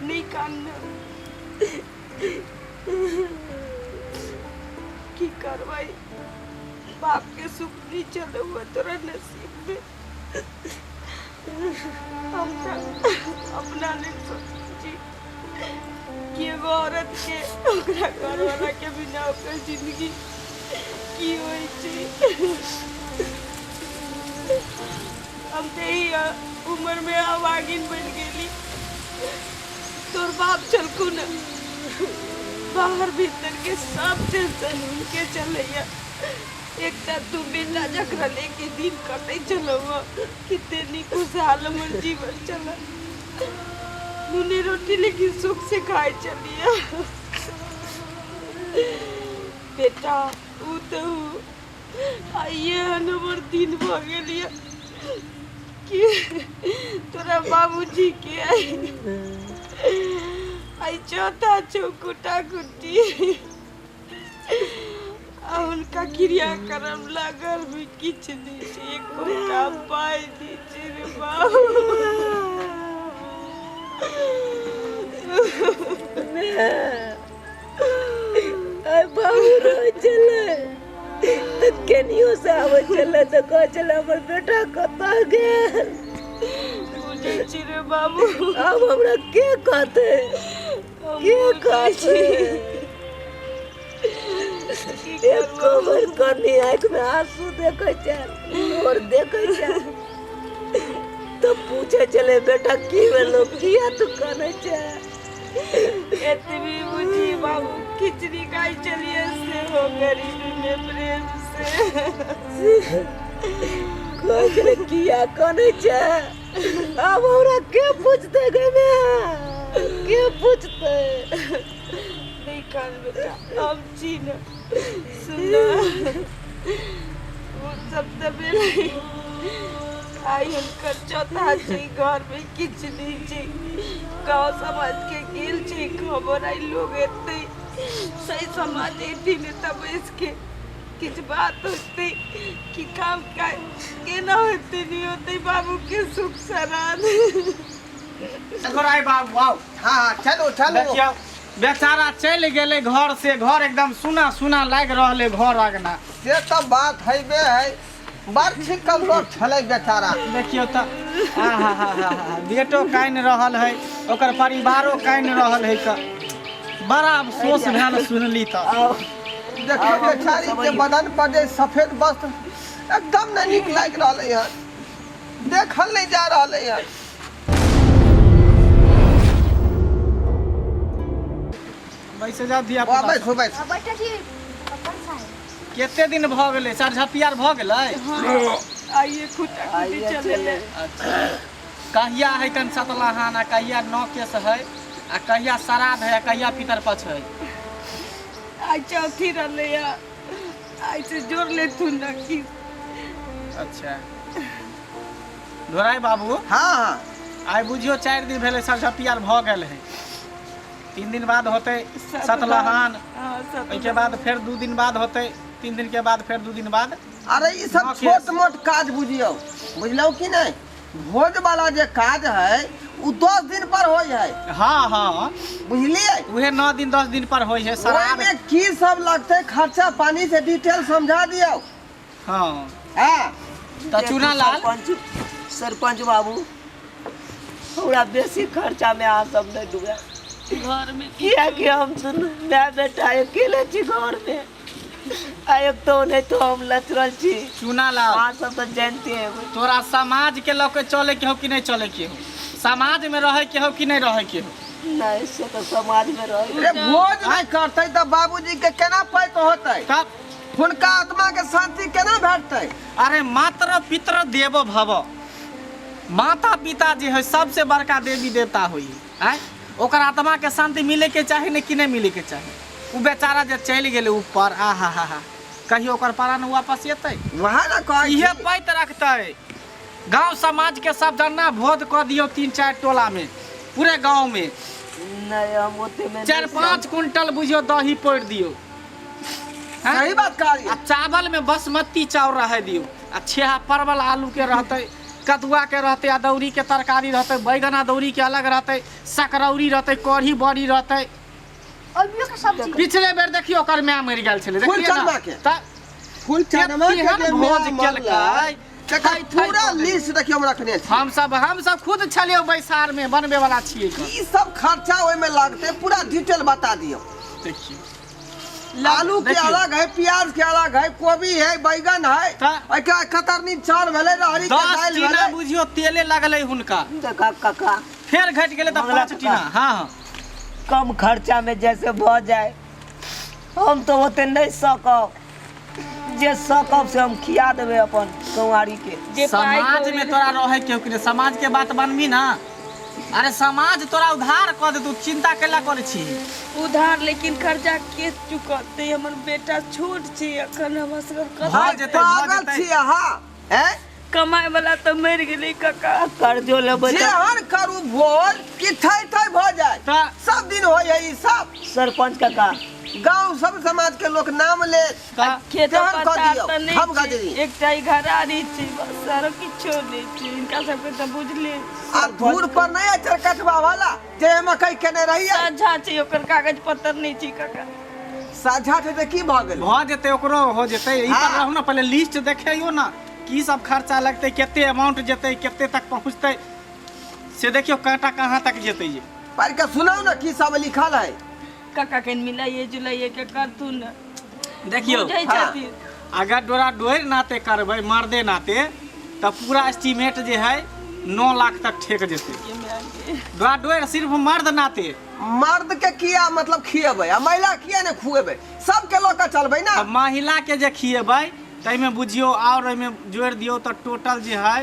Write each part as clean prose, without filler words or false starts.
नहि कान की करबै बाप के सुख नहीं चले हुआ तोरा नसीब में हम तऽ अपना लेल सोचै छी कि एगो औरत के ओकरा घरवाला के बिना ओकर जिंदगी की होइ छै हम तऽ एहि उम्र में अभागिन बनि गेली तोर बाप छलखुन बाहर भीतर के सब टेंशन हुनके चलैया एकटा तू बेटा जकरा लेके दिन कटै छलौ कते नीक खुशहाल हमर जीवन चलल नूने रोटी लेकिन सुख से खाइ छलियै बेटा ऊ तऽ ऊ आइए एहन हमर दिन भऽ गेल यऽ कि तोरा बाबूजी के आइ चौथा छौ कुटा कुटी आ हुनका क्रियाक्रम लागल भी किछु नहि छै एकोटा पाइ नहि छै रे बाबू। आइ बाबू रहै छलै तऽ केनियो से आबै छलै तऽ कहै छलै हमर बेटा कतऽ गेल। बुझै छी रे बाबू। आब हमरा के कहतै? हम के बुझै कहतै? छी की एको करबौ। बेर कनी आँखिमे आंसू देखै छै, नोर देखै छै तऽ पूछै छलै बेटा की भेलौ, किया तू कनै छै? एतबी बुझी बाबू खिचड़ी खाइ छलियै सेहो गरीबी में प्रेम से। कहै छलै किया कनै छै? आब हमरा के पूछतै गे माय, के पूछतै? नहीं कान बेटा हम छी न सुन वो सब तऽ भेलै आइ हुनकर चौथा छै घर में किछु नहि छै गाँव समाज के गेल छै खबर आइ लोग एतै सही समाज एथिन एतऽ बैस के किछु बात होतै कि काम काज केना होतै नहि होतै बाबू के सुख सराध। आई बाबू आउ। हाँ हाँ चलू चलू। देखियौ बेचारा चलि गेलै घर से, घर एकदम सुना सुना लागि रहलै घर अगना। से तऽ बात हेबे है, बड़ छिकल लोक छलै बेचारा। देखियौ तऽ आ हा हा हा हा बेटो कानि रहल है, ओकर परिवारो कानि रहल है, तऽ बड़ा अफसोस भेल सुनली तऽ। देखियौ बेचारी के बदन पर जे सफेद वस्त्र एकदम नहि नीक लागि रहलै हन, देखल नहि जा रहलै हन। बैसे जाउ धिया पुता। बैसू बैसू। बैठे छी अपन साहेब। कते दिन भऽ गेलै सरझपिया आर भऽ गेलै? आइए खुटा खुटी चले। अच्छा कहिया है कन सतलहान आ कहिया नौ केस है आ कहिया श्राद्ध है आ कहिया पितरपक्ष है? आइ चौथी रहलै है, आइ से जोड़ लेथुन ना की। अच्छा धोराई बाबू। हाँ हाँ। आइ बुझियो 4 दिन भेलै सरझपिया आर भऽ गेल है, 3 दिन बाद होतै सतलहान, ओहिके बाद फेर 2 दिन बाद होतै, 3 दिन के बाद फेर 2 दिन बाद। अरे ई सब छोट मोट काज बुझियौ, बुझलौ कि नहीं? भोज वाला जे काज है उ 10 दिन पर होय है। हाँ हाँ बुझलिए? उहे 9 दिन 10 दिन पर होय है श्राद्ध। ओहिमे की सब लगतै खर्चा पानी से डिटेल समझा दियौ। हाँ। हाँ। तऽ चूना लाल। सरपंच, सरपंच बाबू हमरा बेसी खर्चा में अहाँ सब नहीं डूबे घर में, किया कि हम दुनू माय बेटा अकेले छी घर में, आ एक तो नहीं तो हम लचरल छी। चूना लाल। अहाँ सब तो जानते हैं। तोरा समाज के लऽ के चले के हो कि नहीं चले के हो? समाज में रहे के हो कि नहीं रहे के हो? नहीं से तो समाज में रहे। अरे भोज नहीं करते तो बाबूजी के केना पैत होते? तब हुनका आत्मा के शांति केना भेटतै? अरे मात्र पितृ देवो भव, माता पिता जे है सबसे बड़का देवी देवता होई आय, ओकर आत्मा के शांति मिले के चाही ने कि नहीं मिले के चाही? उ बेचारा जे चलि गेलै ऊपर, आ हा हा हा, कहियो ओकर प्राण वापस एतै? वएह ने कहै छी। इहे पैत रखतै। गांव समाज के सब जना भोज कऽ दियौ 3-4 टोला में, पूरे गांव में। नहीं हम ओते में 4-5 कुंटल बुझियो दही पोड़ि दियौ। सही बात कहलियै। आ चावल में बासमती चाउर रहे दियौ, आ छेहा परवल आलू के रहतै, कदुआ के रहतै, अदौरी के तरकारी रहतै, बैगन अदौरी के अलग रहतै, सकरौरी रहतै, कढ़ी बड़ी रहतै। अभियो के सब्जी। पिछले बेर देखियो ओकर माय मरि गेल छलै, फूल देखलियै चनमा ना? के। तऽ फूल चनमा के केहन जे भोज माय मरलै, केलकै, तकर थै थै पूरा कऽ देलकै। लिस्ट देखियौ हम रखने छी। हमसब खुद छलियै बैसार में बनबे वाला छियै। की सब खर्चा ओहिमे लागतै पूरा डिटेल बता दियौ। देखियौ आलू के देखियौ। अलग है, प्याज के अलग है, कोबी है, बैगन है, तऽ- एहिके बाद कतरनी चाउर भेलै, रहरी के 10 दालि टीना भेलै। बुझियौ तेले लगलै हुनका, देखा काका, फेर घटि गेलै तऽ मंगला 5 काका। टीना। हाँ हाँ, कम खर्चा में जैसे भऽ जाए, हम तो ओते नहीं सकब, जे सकब से हम खिया देबै अपन कौआरी के। जे पाइ समाज कौड़ी में तोरा रहे के कि समाज के बात बनबी ना? अरे समाज तोरा उधार कऽ देतौ, चिंता केला करै छी? उधार, लेकिन खर्चा के चुकतै? हमर बेटा छोट छै अखन, हमर सबके भऽ कतऽ जेतै, भऽ पागल जेतै। छी अहाँ हैं? कमाय वाला तऽ मरि गेलै काका। कर्जो लेबै तऽ जेहन करू भोज कि थै थै भऽ जाय, तऽ सब दिन होइ है ई सब। सरपंच काका, गांव सब समाज के लोक नाम ले तऽ खेतो तेहन कऽ पतार दियौ, तऽ नहि हम छै, गजरी। एकटा ई घरारी छै बस, आरो किछो नहि छै। हिनका सबके तऽ बुझले आ धूर पर नहीं है चरकटवा वाला जे मकई केने रहियै। साझा छै, ओकर कागज पत्तर नहि छै काका। साझा छै तऽ की भऽ गेल? भऽ जेतै, ओकरो हो जेतै। ई पर हाँ। रहू ने, पहिले लिस्ट देखैयौ ने की सब खर्चा लगतै, कते अमाउंट जेतै, कते तक पहुँचतै से देखियौ, काँटा कहाँ तक जेतै ये। पढ़ के सुनाउ ने की सब लिखल है। काका कनि मिलाइए जुलाइए के करथुन ने। देखियौ, बुझै हाँ। छथिन। अगर डोरा डोरि नाते करबै, मर्दे नाते, तऽ पूरा एस्टीमेट जे है 9 लाख तक ठेक जेतै। के माय गे। डोरा डोरि सिर्फ मर्द नाते। मर्द के किया मतलब खिएबै आ महिला किया ने खुएबै? सबके लऽ के चलबै ना। तऽ महिला के जे खिएबै ताहिमे बुझियौ आओर ओहिमे जोड़ि दियौ तऽ टोटल जे है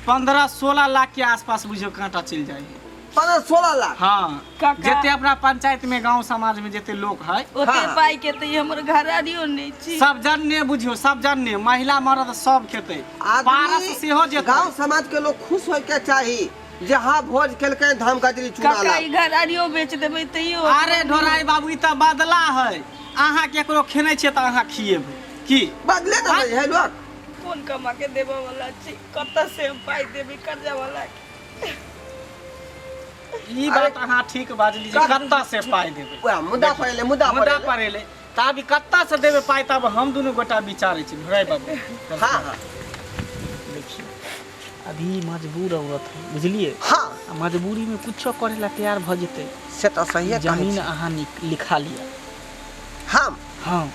15-16 लाख के आसपास बुझियौ काँटा चलि जाइ है। 15-16 लाख? हाँ। काका। जते अपना पंचायत में गांव समाज में जते लोग है। ओते हाँ। पाइ के तऽ ई हमर घरारियो नहि छी। सब जन्ने बुझियौ, सब जन्ने महिला मर्द सब खेतै, पारस आदमी सेहो जेतै। गांव समाज के लोग खुश होय के चाही जे हाँ भोज केलकै धाम गजरी चूड़ा काका, लाल। ई घरारियो बेच देबै तैयो। अरे ढोराई बाबू, ई तऽ बदला है, अहाँ केकरो खेने छियै तऽ अहाँ खिएबै की? बदले ने है लोग। कोन कमा के देबऽ वाला छी? कतऽ से हम पाइ देबै कर्जा वाला के? ई बात अहाँ ठीक बाजली जे कत्ता से पाइ देबै। वएह मुद्दा पड़ेलै, मुद्दा मुद्दा पड़ेलै। पड़ेलै तऽ आब ई कत्ता से देबै पाइ, तब हम दुनू गोटा विचारै छी ढोराई बाबू। हाँ हाँ। देखियौ, अभी मजबूर औरत है, बुझलियै? हाँ। आ मजबूरी में कुछो करे ला तैयार भऽ जेतै। से तऽ सहिए कहै जमीन छी। अहाँ लिखा लिअ। हम? हाँ।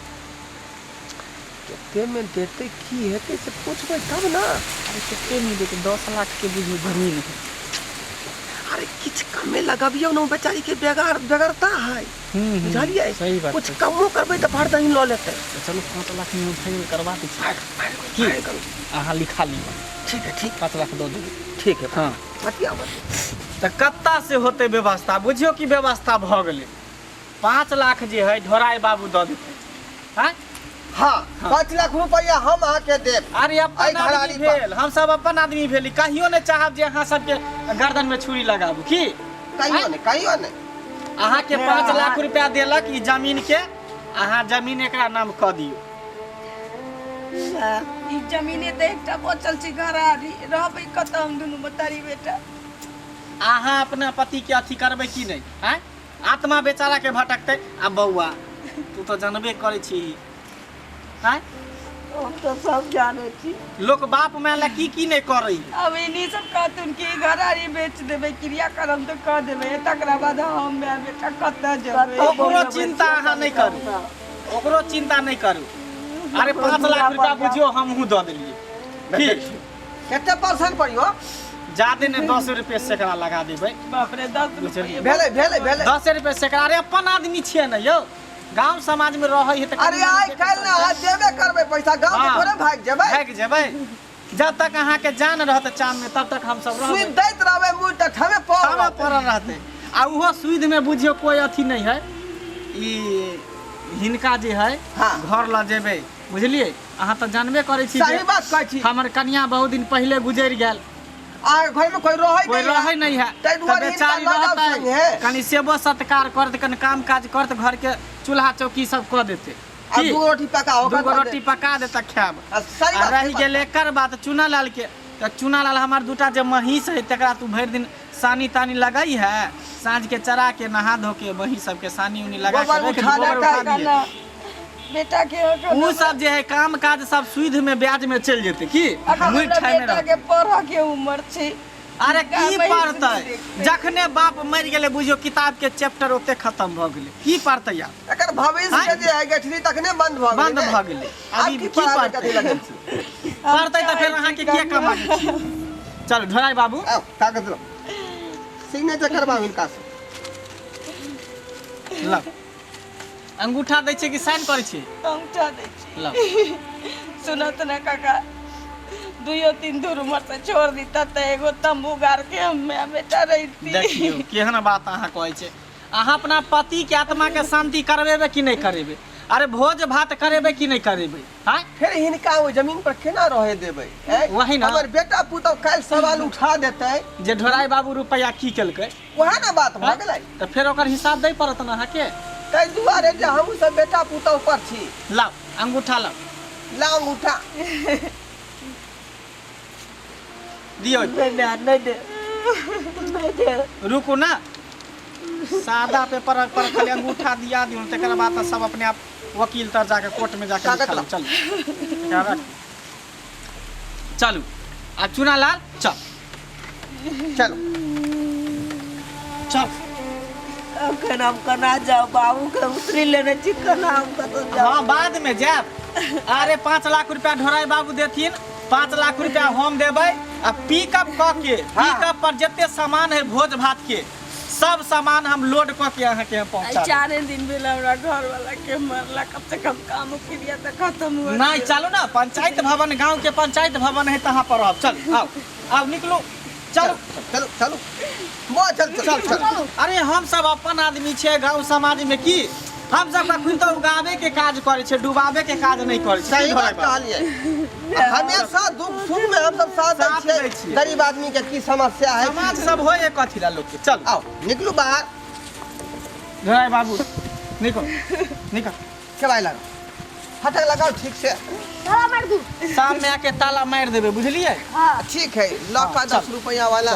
कते में देतै, की हेतै से पूछबै तब ने। अरे कते में देतै, 10 लाख के बुझियौ जमीन है। अरे किछु कमे लगबियौ ने, ओ बेचारी के बेगर बेगरता है, बुझलियै? सही बात कुछ छै। कमो करबै तऽ भर दही लऽ लेतै। तऽ चलू 5 लाख में फाइनल करवा दै छी। फाइनल की? फाइनल करू। अहाँ लिखा लिअ। ठीक है, ठीक। 5 लाख दऽ देबै। ठीक है। हाँ। बतिया बतिया। तऽ कत्ता से होतै व्यवस्था? बुझियौ कि व्यवस्था भऽ गेलै। 5 लाख जे है ढोराई बाबू दऽ देतै। हाँ? हाँ, 5 लाख रुपया हम अहाँके देब। अरे अपन एहि आदमी घरारी पर। भेल, हम सब अपन आदमी भेली, कहियो नहि चाहब जे अहाँ सबके गर्दन में छुरी लगाबू की। कहियो नहि, कहियो नहि। अहाँके 5 लाख रुपया देलक ई जमीन के, अहाँ जमीन एकरा नाम कऽ दियौ। ई जमीने तऽ एकटा बचल छै, घरारी रहबै कतऽ हम दुनू बतारी बेटा? अहाँ अपना पति के अथी करबै की नहि? आँय, आत्मा बेचारा के भटकतै। आ बौआ, तू तऽ जानबे करै छी। आँय, हम तऽ सब जानै छी। लोक बाप माय लए की की नहि करै। अब इन्हीं सब कहथुन कि घरारी बेच देबै, क्रिया करम तऽ कऽ देबै, तकरा बाद हम माय बेटा कतऽ जेबै? कतऽ ओकरो चिंता अहाँ नहि करू, ओकरो चिंता नहि करू। अरे 5 लाख रुपया बुझियौ हमहूँ दऽ देलियै की। कते परसेंट पड़ियो? जादे नहि, 10 रुपये सैकड़ा लगा देबै। बाप रे, 10 रुपये? भेलै भेलै भेलै। 10 रुपये सैकड़ा। अरे अपन आदमी छियै ने यौ, गांव समाज में रहै है तऽ अरे आइ काल्हि ने अहाँ देबे करबै पैसा, गाँव से हाँ। थोड़े भागि जेबै। भागि जेबै? जब तक अहाँके जान रहत चाम में तब तक हमसब रहबै। सुनि दैत रहबै मुँह तऽ ठमे पड़ल ठामे रहतै। पड़ल रहतै। आ ओहो सुइद में बुझियौ कोइ अथी नहि है। ई हिनका जे है हाँ। घर लऽ जेबै, बुझलियै? अहाँ तऽ जानबे करै छी जे सही बात कहै छी। हमर कनिया बहुत दिन पहिले गुजरि गेल। आ घर में कोई रहै कोई नहीं रहै नहीं है, ताहि तऽ दुआरे हिनका बेचारी लऽ जाउ रहतै संगे। कनि सेवो सत्कार करत, कनि काम काज करत, घर के चूल्हा चौकी सब कऽ देतै। आ की? दूगो रोटी पकाओ दूगो रोटी पका दे तऽ खायब। आ सही आ बात, रहि सही गेल बात। एकर बात चूना लाल के, तऽ चूना लाल हमर दूटा जे महींस है तकरा तू भरि दिन सानी तानी लगई है, साँझ के चरा के नहा धो के महींस सबके सानी उनी लगा के गोबर रख उठा गोबर देतै। उठा दिए। ना बेटा के उ सब जे है काम काज सब सुध में ब्याज में चलि जेतै की अखन मुँह हमरा ठामे बेटा रह। के पढ़ऽ के उम्र छै। अरे की गाबै पढ़तै, देखतै। जखने बाप मरि गेलै बुझियौ किताब के चैप्टर ओते खत्म भऽ गेलै, की पढ़तै आब? एकर भविष्य आँय? के जे है गठरी तखने बंद भऽ गेलै बंद ने। भऽ गेलै। आब अभी की की पढ़ाबै पढ़तै? कथी लगै छी? पढ़तै तऽ फेर अहाँके किया कमाबै छी? चलू ढोराइ बाबू। आउ कागज लो, सिग्नेचर करबाउ हिनका से। लग अंगूठा दै छियै कि साइन करै छियै? अंगूठा दै छी। लग सुनत ना काका, दुइयो तीन दूर उम्र से छोड़ दीता तऽ एगो तंबू गाड़ के हम माय बेटा रहिती। देखियौ केहन बात अहाँ कहै छै। अहाँ अपना पति के आत्मा के शांति करबेबै कि नहि करेबै? अरे भोज भात करेबै कि नहि करेबै? आँय? फेर हिनका ओहि जमीन पर केना रहे देबै? आँय? वही ना। हमर बेटा पुतहु काल्हि सवाल उठा देतै जे ढोराइ बाबू रुपैआ की केलकै, वएह ने बात भऽ गेलै। तऽ फेर ओकर हिसाब दै पड़त ने अहाँके। ताहि दुआरे जे हमहूँ सब बेटा पुतहु पर छी। लाउ अंगूठा लाउ। लाउ अंगूठा। दियौ। नहि नहि नहि दे, नहि दे। रुकू ना, सादा पेपर पर खाली अंगूठा दिया दियौ, तकर बाद तऽ सब अपने आप वकील तर जाके कोर्ट में जाके कागज लिखा लेब। चलू एकरा रख, चलू आ चूना लाल चल। चलो चल। अखन हम केना जाउ? बाबू के उतरी लेने छी, केना हम कतौ जाउ? हाँ बाद में जायब। अरे 5 लाख रुपया ढोराई बाबू देथिन, 5 लाख रुपया हम देबै आ पिकअप कऽ के, पिकअप पर जते सामान है भोज भात के सब सामान हम लोड कऽ के अहाँके हम आइ पहुँचा देब। 4 दिन भेल हमरा घर वाला के मरला, कम से कम काम क्रिया तऽ खत्म हुआ। नहीं चलू ना, पंचायत भवन गांव के पंचायत भवन है तहाँ पर रहब। चल आओ आओ निकलू, चलू चलू चलू बा, चल चल चल चल। अरे हम सब अपन आदमी छियै गांव समाज में, की हम सब कखन तऽ उगावे के काज करै छै, डुबावे के काज नहीं करै छै। सही की बात धोराइ बाबू? कहलियै, हमेशा दुख सुख में हम सब साथ दै साथ दै छियै। छियै। गरीब आदमी के की समस्या है, समाज सब होय है कथी ला लोग के। चल आओ निकलू बाहर। धोराइ बाबू निकल निकल। केवाई लगाओ, फटक लगाओ ठीक से। ताला मार दू। शाम में आके ताला मार देबे, बुझलियै? हाँ ठीक है, लौका चल। 10 रुपया वाला।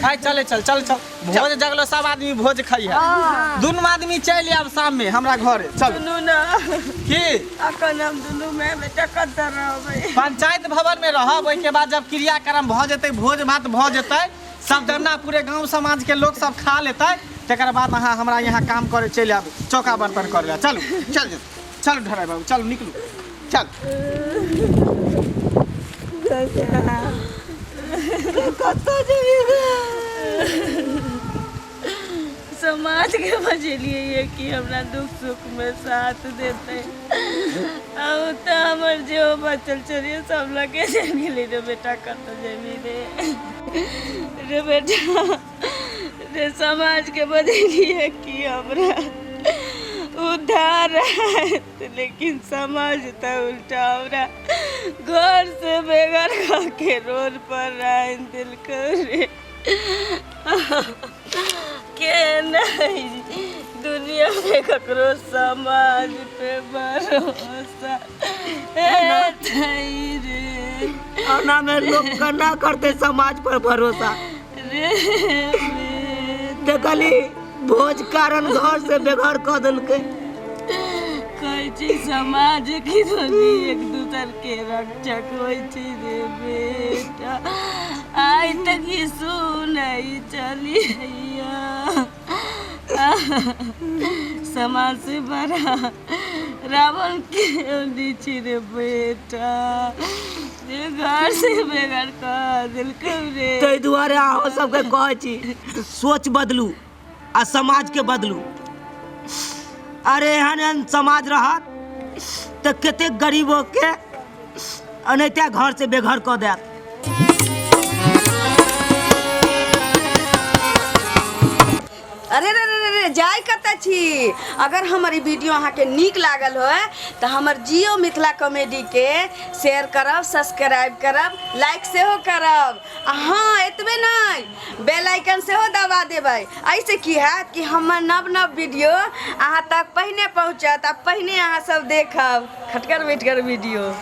आइ चले चल चल चल, भोज जगलो सब आदमी भोज खाई है। हाँ। दुनू आदमी चलि आब शाम में हमरा घरे। चल सुनू ना। की? अखन हम दुनू माय बेटा कतऽ रहबै? पंचायत भवन में रहब। ओहिके बाद जब क्रियाक्रम भऽ जेतै, भोज भात भऽ जेतै, सब जन्ना पूरे गांव समाज के लोग सब खा लेतै, तकर बाद अहाँ हमरा यहाँ काम करे चलि आबू, चौका बर्तन करे ला। चलू चल चल चलू ढराई बाबू, चलू निकलू चल। कतऽ जेबी गे? समाज के बजेलिए ये कि हमरा दुख सुख में साथ देते, आ तऽ हमर जे बचल चलिए सब लगे चलि गेलै। रे बेटा कतऽ जेबी रे? रे बेटा रे, समाज के बजेलिए कि हमरा उद्धार हैत, लेकिन समाज तऽ उल्टा हमरा घर से बेघर कऽ के रोड पर राखि देलकै रे। के नहीं दुनिया में ककरो समाज पे भरोसा हेतै रे। ओना में लोग केना करते समाज पर भरोसा रे? देखली भोज कारण घर से बेघर कऽ देलकै। कहै छै समाज की धोनी एक दूसर के रक्षक होइ छै। रे बेटा आइ तक ई सुनै चलिया, समाज से बड़ा रावण के छी रे बेटा, जे घर से बेघर कऽ देलकै रे। ताहि दुआरे अहाँ सबके कहै छी, सोच बदलू आ समाज के बदलू। अरे एहन एहन समाज रहत तऽ कतेक गरीबोके एनाहिते घर से बेघर कऽ देत। अरे रे रे रे रे, जाय कतऽ छी। अगर हमर ई वीडियो अहाँके नीक लागल होय तऽ हमर जियो मिथिला कॉमेडीके शेयर करब, सब्सक्राइब करब, लाइक सेहो करब आ हँ एतबे नहि, बेल आइकन सेहो दबा देबै। एहिसँ की हैत कि हमर नव नव वीडियो अहाँ तक पहिने पहुँचत आ पहिने अहाँ सब देखब खटगर मिठगर वीडियो।